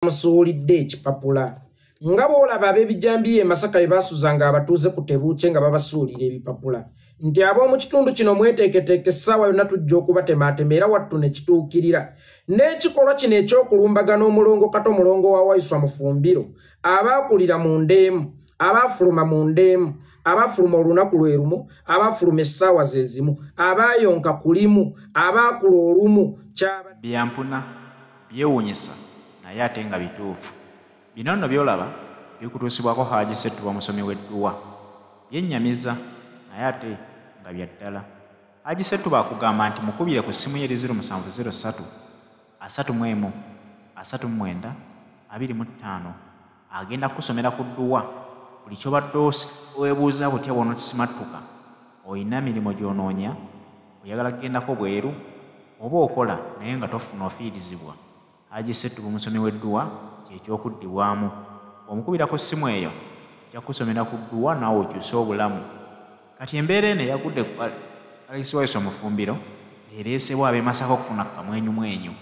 Bamusuulidde ekipapula nga bw'olaba ab'ebijambiya e Masaka bye baasuzanga abatuuze ku tebuukye nga babasuulira ebipapula nti ab'omu kitundu kino mweteeketeeke, essaawa yonna tujja okubatemaatema, era wattu ne kituukirira. N'ekikolwa kino eky'okulumbagana omulongo Kato Mulongo wa Waiswa Mufumbiro, abaakulira mu ndeemu, abaafuluma mu ndeemu, abafuluma olunaku lwe lumu, abafuluma essaawa ze zimu, abaayonka kulimu, abaakula olumu. Byampuna, byewuunyisa naye ate nga bituufu. Bino nno by'olaba bikutuusibwako Haji Ssettuba omusomi w'edduwa. Byennyamiza naye ate nga bya ddala. Haji Ssettuba akugamba nti mukubire ku ssimu ye eri 0703 31 39 25, agenda kukusomera ku dduwa buli ky'obadde weebuuza butya bw'onookisimattuka. Olina mirimu gy'onoonya, oyagala kugendako bweru, oba okola naye nga tofuna ofiirizibwa. Haji Ssettuba omusomi w'edduwa ky'ekyokuddibwamu. Bw'omukubira ku ssimu eyo ajja kukusomera ku dduwa naawe okyuse obulamu. Kati embeera eno eyagudde ku Alex Waiswa Mufumbiro ereesebwa ab'e Masaka okufuna ku kamwenyumwenyu,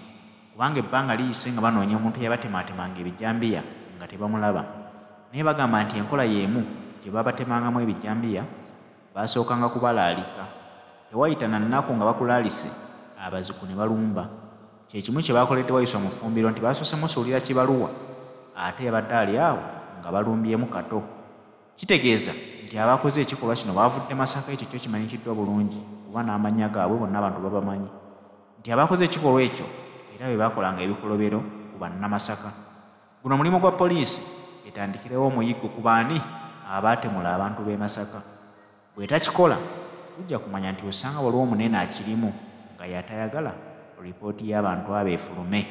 kubanga ebbanga liyise nga banoonya omuntu eyabatemaatemanga ebijambiya nga tebamulaba. Naye bagamba nti enkola y'emu gye babatemangamu ebijambiya, baasookanga kubalaalika. Tewayita na nnaku nga bakulaalise, abazigu ne balumba. Kye kimu kye baakoledde Waiswa Mufumbiro nti baasoose musuulira kibaluwa, ate yabadde ali awo nga balumbyemu Kato. Kitegeeza nti abakoze ekikolwa kino baavudde Masaka, ekyo kyo kimanyikiddwa bulungi kuba n'amannya gaabwe bonna abantu babamanyi. Nti abakoze ekikolwa ekyo era be baakolanga ebikolobero ku Bannamasaka. Guno mulimu gwa poliisi etandikirewo omuyiggo ku baani abaatemula abantu b'e Masaka. Bw'etakikola tujja kumanya nti osanga waliwo omunene akirimu nga y'atayagala ripooti y'abantu abo efulume.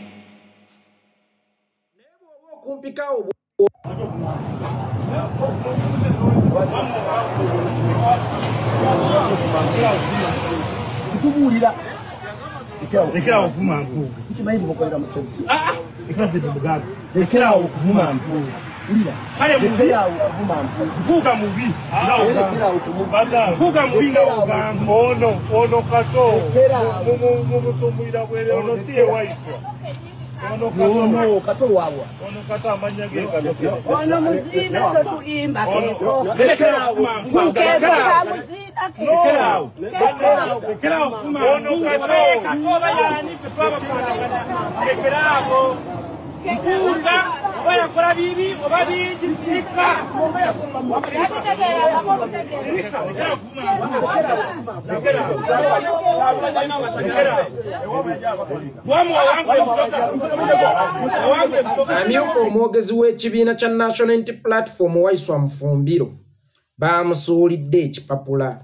Naye bw'oba okumpikawo nkubuulira lekerawo okuvuma Mpuuga. Kimanyi mukolera musensi. Lekerawo okuvuma Mpuuga. Lekerawo okuvuma Mpuuga. Mpuuga mubi. Mpuuga mubi nga ogamba. Ono Kato mumusumulira bwere, ono si ye Waiswa. Ono Kato wawa. Ono Kato amanya ge Kato. Ono muzina totulimba keko. Lekerawo Mpuuga. Lekerawo. Lekerawo okuvuma. Ono Kato. Kato bayani ffe twabakwatagana. Lekerawo. Mpuuga oba yakola bibi oba bingi, sirika. Sirika. Amyuka omwogezi w'ekibiina kya National Unity Platform Waiswa Mufumbiro bamusuulidde ekipapula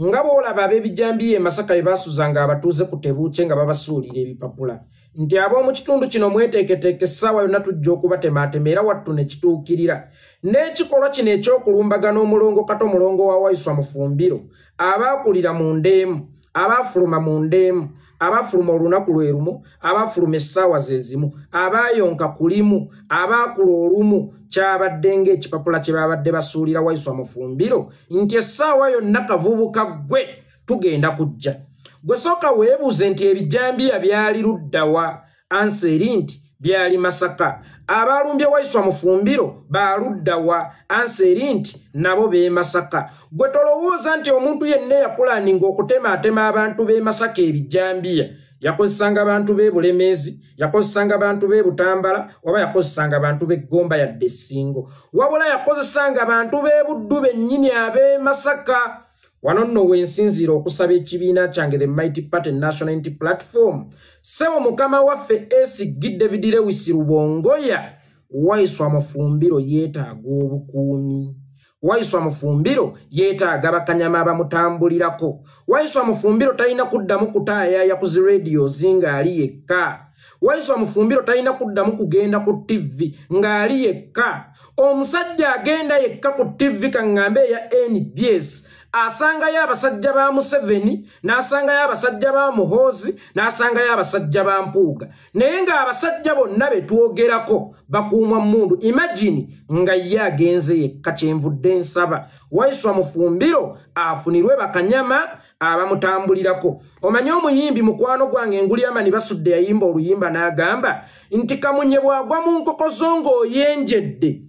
nga bw'olaba ab'ebijambiya e Masaka bye baasuzanga abatuuze ku tebuukye nga babasuulira ebipapula nti ab'omu kitundu kino mweteeketeeke, essaawa yonna tujja okubatemaatema, era wattu ne kituukirira. N'ekikolwa kino eky'okulumbagana omulongo Kato Mulongo wa Waiswa Mufumbiro, abaakulira mu ndeemu, abaafuluma mu ndeemu, abafuluma olunaku lwe lumu, abafuluma essaawa ze zimu, abaayonka kulimu, abaakula olumu, kyabadde ng'ekipapula kye babadde basuulira Waiswa Mufumbiro nti essaawa yonna kavubuka ggwe tugenda kujja. Gwe sooka weebuuze nti ebijambiya byali luddawa? Ansa eri nti byali Masaka. Abalumbye Waiswa Mufumbiro baaluddawa? Ansa eri nti nabo b'e Masaka. Gwe tolowooza nti omuntu yenna eyapulaninga okutemaatema abantu b'e Masaka ebijambiya yakozesanga bantu b'e Bulemeezi, yakozesanga bantu b'e Butambala, oba yakozesanga bantu b'e Ggomba yadde Essingo, wabula yakozesanga bantu b'e Buddu bennyini ab'e Masaka. Wano nno we nsinziira okusaba ekibiina kyange the Mighty Party National Unity Platform, ssebo mukama waffe SG David Lewis Rubongoya, Waiswa Mufumbiro yeetaaga obukuumi. Waiswa Mufumbiro yeetaaga bakanyama abamutambulirako. Waiswa Mufumbiro talina kuddamu kutaayaaya ku zi radios ng'ali yekka. Waiswa Mufumbiro talina kuddamu kugenda ku TV ng'ali yekka. Omusajja agenda yekka ku TV kaŋŋambe eya NBS asangayo abasajja ba Museveni, n'asangayo abasajja ba Muhoozi, n'asangayo abasajja ba Mpuuga. Naye ng'abasajja bonna be twogerako bakuumwa mmundu. Imagine nga ye agenze yekka. Kyenvudde nsaba Waiswa Mufumbiro afunirwe bakanyama Abamutambulirako. Omanyi omuyimbi mukwano gwange Enguli Amani Basudde yayimba oluyimba n'agamba nti kamunye bw'agwa mu nkoko zo ng'oyenjedde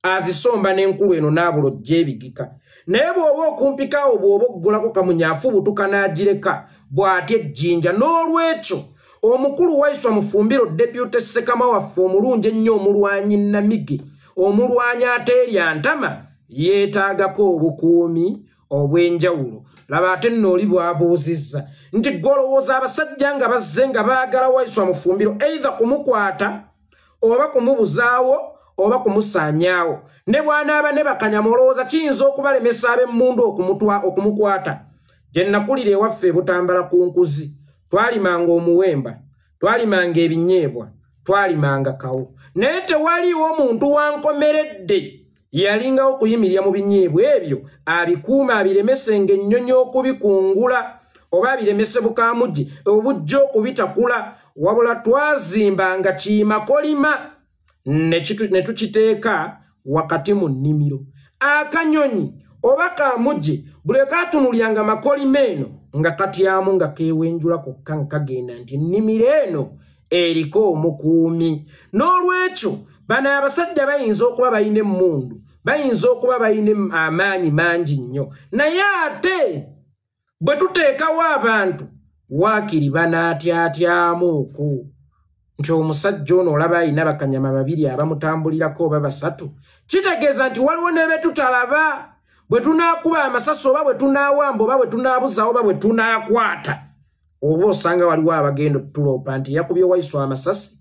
azisomba n'enkulu eno n'abula ojja ebigika. Naye bw'oba okumpikawo bw'oba oggulako kamunye afubutuka n'agireka bw'atya ejjinja. N'olwekyo omukulu Waiswa Mufumbiro Deputy Ssekama waffe omulungi ennyo, omulwanyi Namige, omulwanyi ateerya ntama, yeetaagako obukuumi obw'enjawulo. Laba ate nno oli bw'abuuzizza nti ggwe olowooza abasajja nga bazze nga baagala Waiswa Mufumbiro either kumukwata oba kumubuzaawo oba kumusaanyaawo, ne bw'anaaba ne bakanyama olowooza kiyinza okubalemesa ab'emmundu okumukwata? Gye nakulira ewaffe e Butambala ku nkuzi, twalimanga omuwemba, twalimanga ebinyeebwa, twalimanga kawo, naye tewaliiwo muntu wankomeredde yalingawo okuyimirira mu binyeebwa ebyo abikuuma abiremesenga ennyonyi okubikungula oba abiremese bukaamujje obujja okubitakula. Wabula twazimbanga kiimakolima ne tukiteeka wakati mu nnimiro. Akanyonyi oba kaamujje buli katunulyanga makolima eno nga katyamu nga keewenjula kokka nga kagenda nti ennimiro eno eriko omukuumi. N'olwekyo bano abasajja bayinza okuba balina emmundu, bayinza okuba balina amaanyi mangi nnyo, naye ate bwe tuteekawo abantu waakiri banaatyatyamuuku nti omusajja ono olaba alina bakanyama babiri abamutambulirako oba basatu, kitegeeza nti waliwo ne be tutalaba. Bwe tunaakuba amasasi oba bwe tunaawamba oba bwe tunaabuzawo oba bwe tunaakwata, oba osanga waliwo abagenda otuloopa nti eyakubye Waiswa amasasi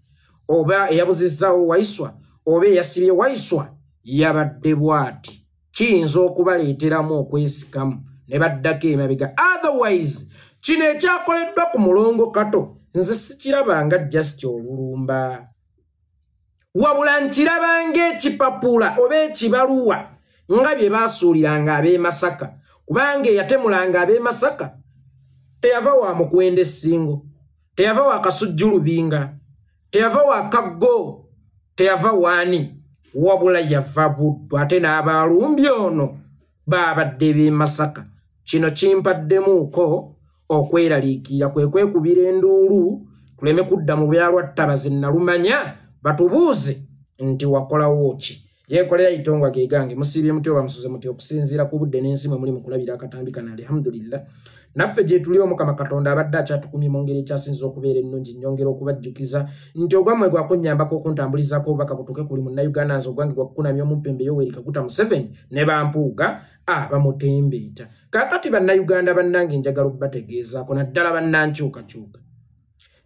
oba eyabuzizaawo Waiswa oba eyasibye Waiswa yabadde bw'ati. Kiyinza okubaleeteramu okwesikamu ne baddako emabega. Otherwise kino ekyakoleddwa ku Mulongo Kato nze sikirabanga just olulumba, wabula nkirabanga ekipapula oba ekibaluwa nga bye baasuuliranga ab'e Masaka, kubanga eyatemulanga ab'e Masaka teyava wa Mukwenda Essingo, teyava wa Kasujju Lubinga, teyava wa Kaggo, teyava waani, wabula yava Buddu. Ate n'abalumbye ono baabadde b'e Masaka. Kino kimpaddemu-ko okweraliikirira, kwe kwekubira enduulu tuleme kudda mu byalwattabazi nalumanya batubuuze nti wakolawo ki. Yeekolera itongwa ge gange. Musiibye mutyo oba musuze mutyo okusinziira ku budde n'ensi mwe muli mu kulabira akatambi kano? Alhamdulillah, naffe gye tuli Omukama Katonda abadde akyatukumye mu ngeri ekyasinza okubeera ennungi. Nnyongera okubajjukiza nti ogwammwe gwakunnyambako okuntambulizaako obubaka butuuke kuli Munnayuganda. Nze ogwange gwakukunamya omumpembe Yoweri Kaguta Museveni ne bampuuga abamutembeeta. Kaakati Bannayuganda bannange, njagala okubategeezaako naddala bannankyukakyuka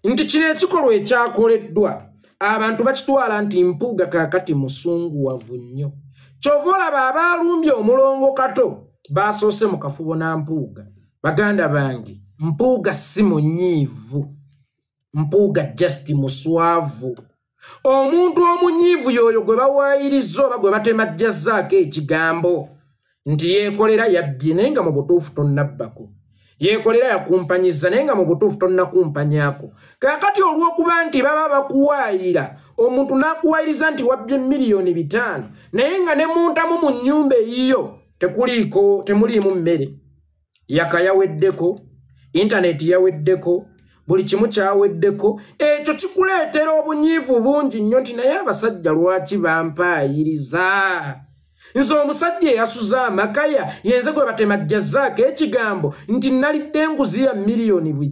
nti kino ekikolwa ekyakoleddwa abantu bakitwala nti Mpuuga kaakati musunguwavu nnyo. Kyova olaba abaalumbye omulongo Kato basoose mu kafubo na Mpuuga. Baganda bange, Mpuuga si munyiivu, Mpuuga just muswavu. Omuntu omunyiivu y'oyo gwe bawaayiriza oba gwe batemajjazaako ekigambo nti yeekolera yabbye naye nga mu butuufu tonnabbako, yeekolera yakumpanyiza naye nga mu butuufu tonnakumpanyaako. Kaakati olw'okuba nti baba bakuwaayira, omuntu n'akuwaayiriza nti wabbye 5 miliyoni naye nga ne muntamu mu nnyumba eyiyo tekuliiko, temuliimu mmere, yaka yaweddeko, intaneti yaweddeko, buli kimu kyaweddeko, ekyo kikuleetera obunyiivu bungi nnyo nti naye abasajja lwaki bampaayiriza? Nze omusajja eyasuza amakaya yenze gwe batemajjazaako ekigambo nti nalidde enguzi ya 5 miliyoni.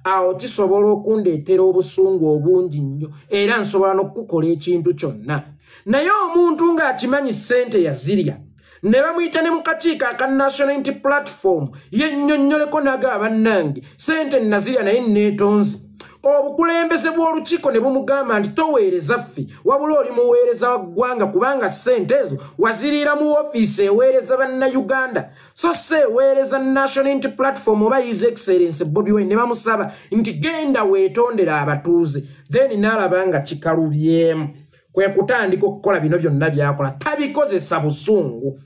Awo kisobola okundeetera obusungu obungi nnyo era nsobola n'okukola ekintu kyonna. Naye omuntu ng'akimanyi ssente yazirya ne bamuyita ne mu kakiiko aka National Unity Platform yennyonnyoleko naga, bannange, ssente nazirya naye neetonze, obukulembeze bw'olukiiko ne bumugamba nti toweereza ffe wabula oli muweereza wa ggwanga, kubanga ssente ezo waziriira mu ofiisi eweereza Bannayuganda so si eweereza National Unity Platform oba His Excellence Bobi Wine, ne bamusaba nti genda weetondera abatuuze, then n'alaba nga kikalubyemu, kwe kutandika okukola bino byonna by'akola. Tabikozesa busungu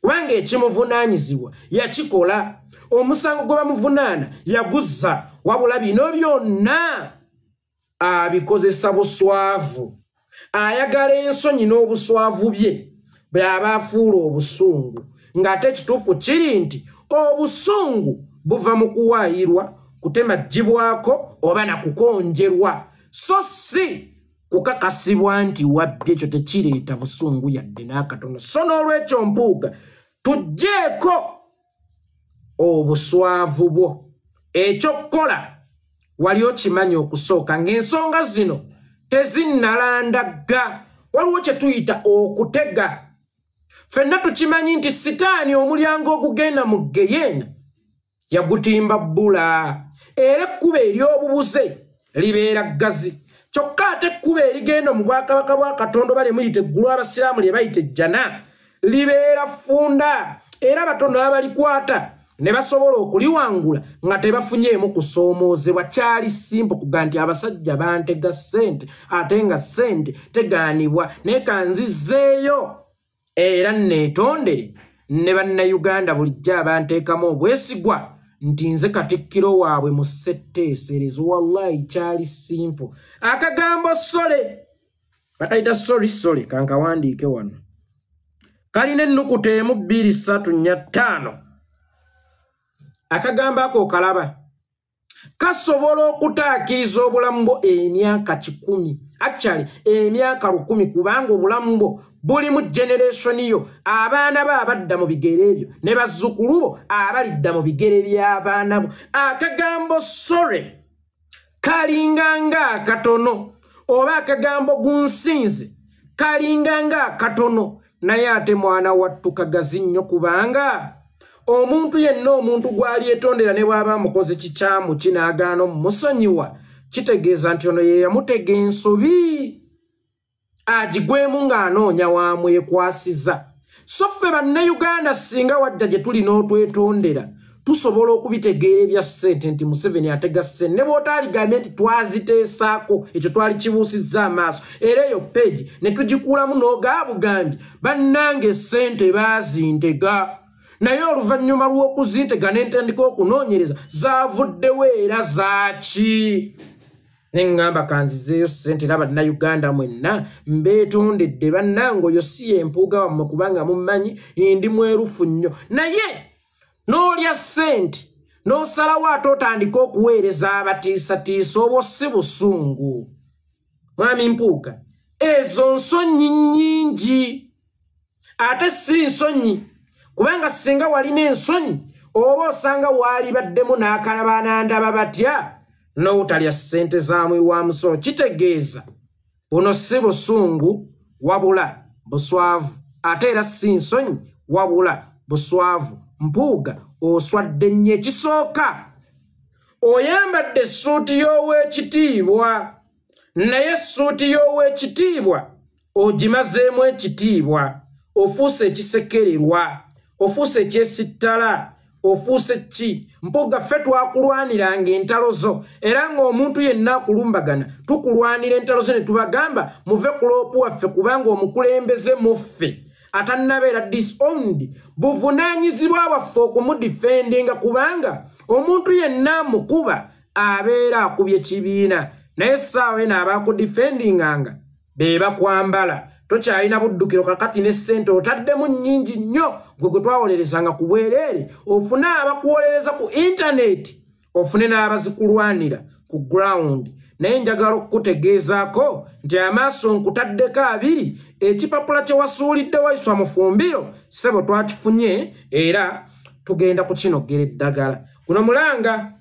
kubanga ekimuvunaanyizibwa yakikola, omusango gwe bamuvunaana yaguzza, wabula bino byonna abikozesa buswavu. Ayagala ensonyi n'obuswavu bye bw'aba afuula obusungu, ng'ate ekituufu kiri nti obusungu buva mu kuwaayirwa, kutemagibwako oba na kukonjerwa, so si kukakasibwa nti wabbye. Ekyo tekireeta busungu yadde n'akatono. So n'olwekyo Mpuuga, tuggyeeko obuswavu bwo. Ekyokukola wali okimanyi okusooka ng'ensonga zino tezinnalandagga. Waliwo kye tuyita okutega. Ffenna tukimanyi nti Sitaani omulyango ogugenda mu Geyeena yagutimba bbula, era ekkubo ery'obubuze libeera ggazi. Kyokka ate ekkubo erigenda mu bwakabaka bwa Katonda oba limuyita eggulu abasiraamu lye bayita ejjana libeera ffunda, era batono abalikwata ne basobola okuliwangula nga tebafunyeemu kusoomoozebwa. Kyali simple kuga nti abasajja bantega ssente, ate nga ssente tegaanibwa, naye kanzizzeeyo era neetondere ne bannayuganda bulijjo abanteekamu obwesigwa nti nze katikkiro waabwe mu ssetteeserezo. Wallahi kyali simple. Akagambo sorry bakayita sorry sorry, kankawandiike wano, kalina ennukuta 1 2 3 4 5. Akagambo ako okalaba kasobola okutaakiriza obulamu bwo emyaka 100, actually emyaka 1000, kubanga obulamu bwo buli mu generation yo. Abaana bo abadda mu bigere ebyo ne bazzukulu bo abalidda mu bigere by'abaana bo. Akagambo sorry kalinga nga akatono, oba akagambo gunsinze kalinga nga akatono, naye ate mwana wattu kagazi nnyo, kubanga omuntu yenna omuntu gw'alyetondera ne bw'aba amukoze kikyamu kinaagaana omumusonyiwa, kitegeeza nti ono ye yamutega ensobi agigwemu ng'anoonya wamwekwasiza. So ffe bannayuganda singa wadda gye tuli n'otwetondera, tusobola okubitegeera ebya ssente nti Museveni atega ssente, ne bw'otaaligambye nti twaziteesaako, ekyo twali kibuusizza amaaso, era eyo peegi ne tugikuulamu n'ogaabugambye bannange ssente baazintega, naye oluvannyuma lw'okuzintega ne ntandika okunoonyereza zaavuddewo era zaaki. Ne ŋŋamba kanzizeeyo ssente era bannayuganda mwenna mbeetondedde, bannange oyo si ye Mpuuga wammwe kubanga mummanyi ndi mwerufu nnyo. Naye n'olya ssente n'osalawo ate otandika okuweereza abatiisatiisa, obwo si busungu. Mwami Mpuuga, ezo nsonyi nnyingi, ate si nsonyi, kubanga singa walina ensonyi oba osanga waalibaddemu n'akalabanandaba batya n'obutalya ssente za mwi wa musolo. Kitegeeza buno si busungu wabula buswavu, ate era si nsonyi wabula buswavu. Mpuuga oswadde nnyo. Ekisooka oyambadde essuuti y'ow'ekitiibwa, naye essuuti y'ow'ekitiibwa ogimazeemu ekitiibwa, ofuuse ekisekererwa, ofuuse ekyesittala, ofuuse ki. Mpuuga ffe twakulwaniranga entalo zo, era ng'omuntu yenna akulumbagana tukulwanira entalo zo ne tubagamba muve ku loopu waffe, kubanga omukulembeze muffe atannabeera disowned buvunaanyizibwa bwaffe okumudifendinga, kubanga omuntu yenna amukuba abeera akubye kibiina, naye essaawa eno abaakudifendinganga be bakwambala. Tokyalina buddukiro kakati ne ssente otaddemu nnyingi nnyo, gwe gwe twawolerezanga ku bwereere, ofune abakuwolereza ku intaneti, ofune n'abazikulwanira ku ground. Naye njagala okukutegeezaako nti amaaso nkutaddeko abiri, ekipapula kye wasuulidde Waiswa Mufumbiro ssebo twakifunye era tugenda kukinogera eddagala. Guno mulanga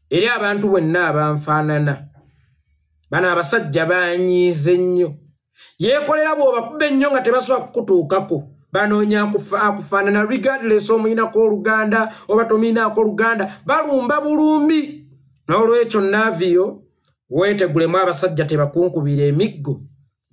eri abantu bwenna abanfaanana. Bano abasajja banyiize nnyo, yeekolera bw'obakuba ennyo nga tebasobola kukutuukako, banoonya akufaanana regardless omuyinako oluganda oba tomuyinaako oluganda, balumba bulumbi. N'olwekyo Navio weetegulemu abasajja tebakunkubira emiggo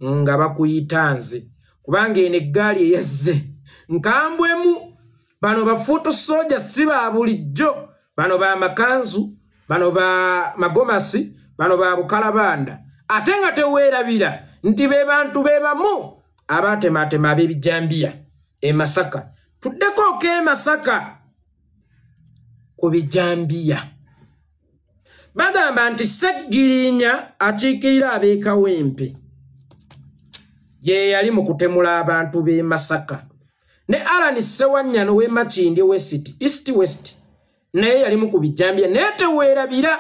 nga bakuyita nze, kubanga eno eggaali eyazze nkambwemu. Bano bafuutu sooja si ba bulijjo, bano ba makanzu, bano ba magomasi, bano ba bukalabanda, ate nga teweerabira nti be bantu be bamu abatematema ab'ebijambiya e Masaka. Tuddeko e Masaka ku bijambiya. Bagamba nti Ssegirinya akiikirira ab'e Kawempe ye yali mu kutemula abantu b'e Masaka, ne Alan Ssewanyana ow'e Makindye West, East West naye yalimu ku bijambiya. Naye teweerabira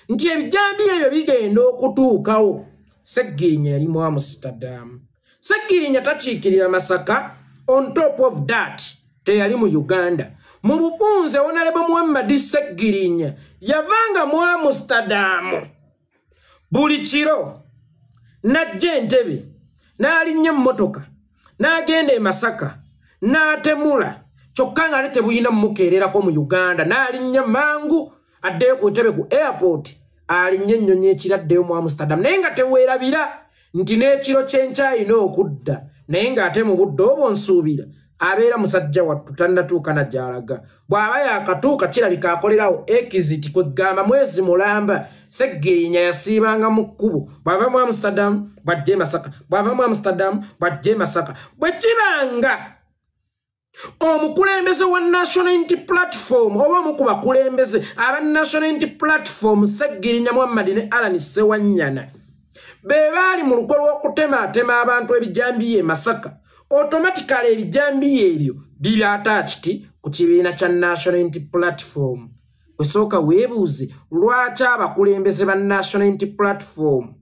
nti ebijambiya ebyo bigenda okutuukawo. Ssegirinya yali mu Amsterdam. Ssegirinya takiikirira Masaka. On top of that, teyali mu Uganda. Mu bufunze Honorable Muhammad Ssegirinya yavanga mu Amsterdam buli kiro n'ajja Entebbe, n'alinnya emmotoka, n'agenda e Masaka, n'atemula, kyokka nga ate tebulina mmukeererako mu Uganda, n'alinnya mangu addeyo ku Ntebe ku airport, alinnya ennyonyi ekiro addeyo mu Amsterdam. Naye nga teweerabira nti n'ekiro ky'enkyayina okudda, naye ng'ate mu budde obwo nsuubira abeera musajja wattu tannatuuka na gy'alaga. Bw'aba yaakatuuka kirabika akolerawo exit, kwegamba mwezi mulamba Ssegirinya yasiibanga mu kkubo, bw'ava mu Amsterdam bw'ajja e Masaka, bw'ava mu Amsterdam bw'ajja e Masaka. Bwe kibanga omukulembeze wa National Unity Platform oba omu ku bakulembeze aba National Unity Platform Ssegirinya Muhammad ne Allan Ssewanyana be baali mu lukwe lw'okutemaatema abantu ebijambiya e Masaka, automatically ebijambiya ebyo bibyata kiti ku kibiina kya National Unity Platform. Wesooka weebuuze lwaki abakulembeze ba National Unity Platform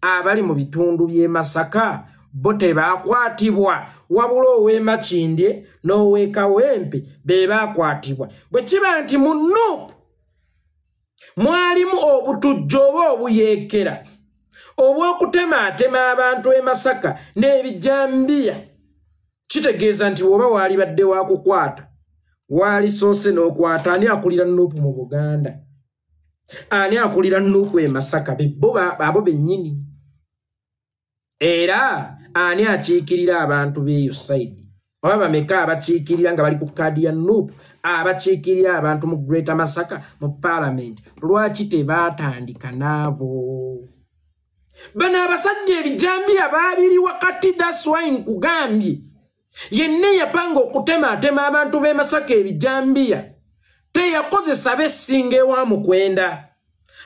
abali mu bitundu by'e Masaka bo tebakwatibwa, wabula ow'e Makindye n'ow'e Kawempe be baakwatibwa. Bwe kiba nti mu NUP mwalimu obutujju oba obuyeekera obw'okutemaatema abantu e Masaka n'ebijambiya, kitegeeza nti woba waalibadde wakukwata waalisoose n'okwata ani akulira NUP mu Buganda, ani akulira NUP e Masaka, bebo abo bennyini. Era ani akiikirira abantu b'eyo side, oba bameka abakiikirira nga bali ku kaadi ya NUP abakiikirira abantu mu Greater Masaka mu Parliament? Lwaki tebaatandika n'abo? Bano abasajja ebijambiya baabiri wakati. That's why nkugambye yenna yapanga okutemaatema abantu b'e Masaka ebijambiya teyakozesa b'essinga ewa Mukwenda,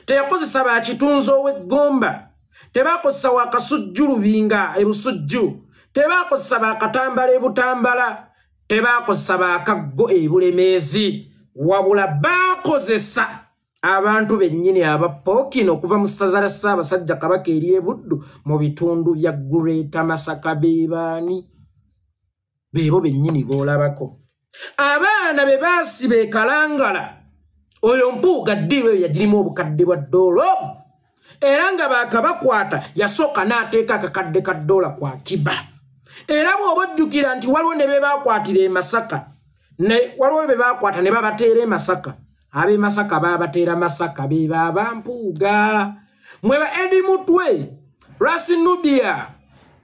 teyakozesa bakitunzi ow'eggomba, tebakozesa wakasujju Lubinga ebusujju, tebakozesa bakatambala ebutambala, tebakozesa bakaggo ebulemeezi, wabula bakozesa abantu bennyini aba Pokino okuva mu ssaza lya Ssaabasajja Kabaka ery'e Buddu mu bitundu bya Greater Masaka. Beebaani beebo bennyini b'olabako abaana be baasiba e Kalangala. Oyo Mpuuga ddiiro eyo yagirimu obukadde bwa ddoola obwo, era nga baakabakwata yasooka n'ateeka akakadde ka ddoola kwa kiba. Era bw'oba ojjukira nti waliwo ne be baakwatira e Masaka, waliwo be baakwata ne babateera e Masaka. Ab'e Masaka baabateera Masaka, be baabampuuga mwe ba Edi Mutwe, Rasinubia,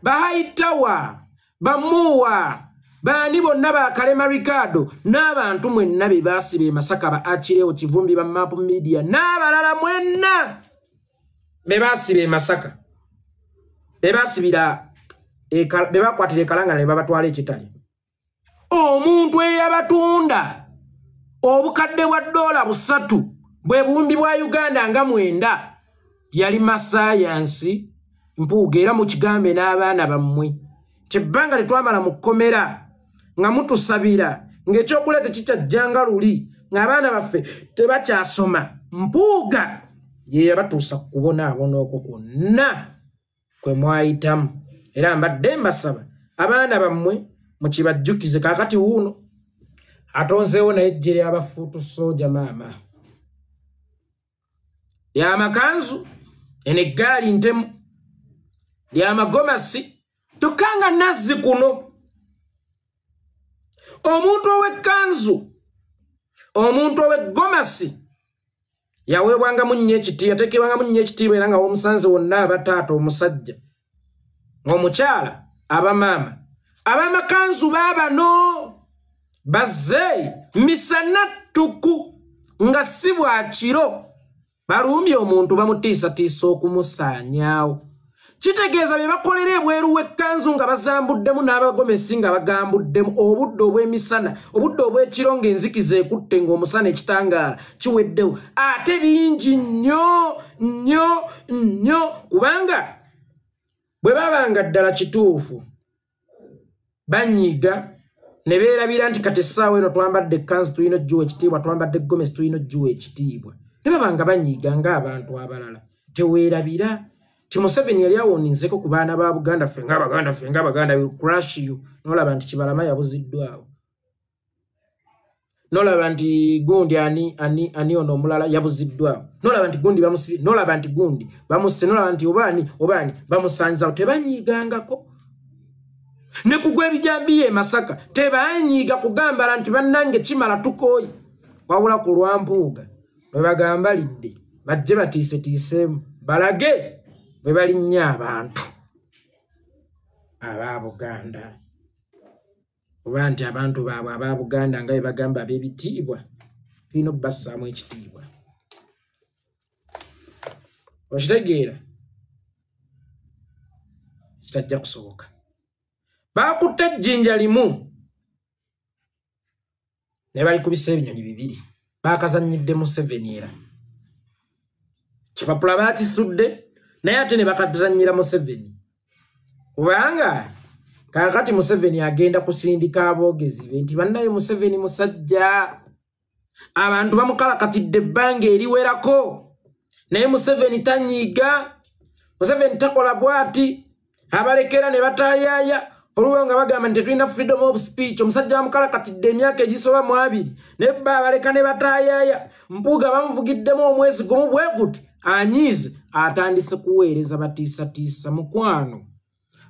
Bahaitawa, Bamuwa, baani bonna, Bakalema Ricardo n'abantu mwenna be baasiba e Masaka, ba Akireo Kivumbi, ba Map Media n'abalala mwenna be baasiba e Masaka, be baasibira be bakwatira e Kalangala ne babatwala ekitali. Omuntu eyabatunda obukadde bwa ddoola 3 bwe buwumbi bwa Uganda nga 9 yali Masayansi Mpuuga. Era mukigambe n'abaana bammwe kyebbanga tetwamala mu kkomera nga mutusabira ng'ekyokulya tekikyajjanga luli, ng'abaana baffe tebakyasoma, Mpuuga ye yabatuusa ku kubonaabona okwo kwonna kwe mwayitamu. Era mbadde mbasaba abaana bammwe mukibajjukize. Kaakati wuuno atonzeewo naye ejje ly'abafuutu sooja maama lyamakanzu, eno eggaali ntemu lyamagomasi kyokka nazzi kuno omuntu ow'ekkanzu, omuntu ow'eggomasi yaweebwangamu nnyo ekitiibwa, yateekebwangamu nnyo ekitiibwa, era nga womusanze wonna aba taata omusajja, omukyala aba maama. Ab'amakanzu baabano bazze misana ttuku nga si bwa kiro, balumbye omuntu bamutiisatiisa okumusaanyaawo. Kitegeeza bye bakolera ebweru w'ekkanzu nga bazambuddemu n'abagomesi nga bagambuddemu obudde obw'emisana, obudde obw'ekiro ng'enzikiza ekutte, ng'omusana ekitangaala kiweddewo, ate bingi nnyo nnyo nnyo. Kubanga bwe babanga ddala kituufu banyiga Ne beerabira nti kati essaawa eno twambadde ekkanzu tulina ojjuwa ekitiibwa, twambadde gomesi tulina ojjuwa ekitiibwa. Ne baba nga banyiiga ng'abantu abalala. Teweerabira ti Museveni yali awoninzeko ku baana ba Buganda, ffe ng'Abaganda, ffe ng'Abaganda will crush you. N'olaba nti Kibalama yabuziddwawo, n'olaba nti gundi ani ani ani ono omulala yabuziddwawo, n'olaba nti gundi bamusibye, n'olaba nti gundi bamusse, n'olaba nti obaani obaani bamusanzawo. Tebanyiigangako ne kugwa ebijambiya e Masaka, tebanyiiga kugambala nti bannange kimala, tukooye. Wabula ku lwa Mpuuga bwe bagambalidde bajje batiisetiiseemu balage bwe balinnya abantu aba Buganda, oba nti abantu baabwe aba Buganda nga bwe bagamba ab'ebitiibwa, tulina obbassaamu ekitiibwa. Okitegeera? Kitajja kusoboka. Baakutte ejjinja limu ne balikubisa ebinyonyi bibiri. Baakazannyidde Museveni, era kipapula baakisudde, naye ate ne bakazannyira Museveni, kubanga kaakati Museveni agenda kusindika aboogezi be nti bannaye Museveni musajja, abantu bamukalakatidde ebbanga eriwerako, naye Museveni tanyiiga, Museveni takola bw'ati, abalekera ne bataayaaya. Olwo nga bagamba nti tetulina freedom of speech, omusajja bamukalakatidde emyaka egisoba mu 20, naye bba abaleka ne bataayaaya. Mpuuga bamuvugiddemu omwezi gumu bwe guti, anyiize, atandise kuweereza batiisatiisa. Mukwano,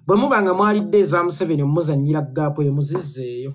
bwe muba nga mwalidde eza Museveni omuzannyira gaapu eyo, muzizzeeyo.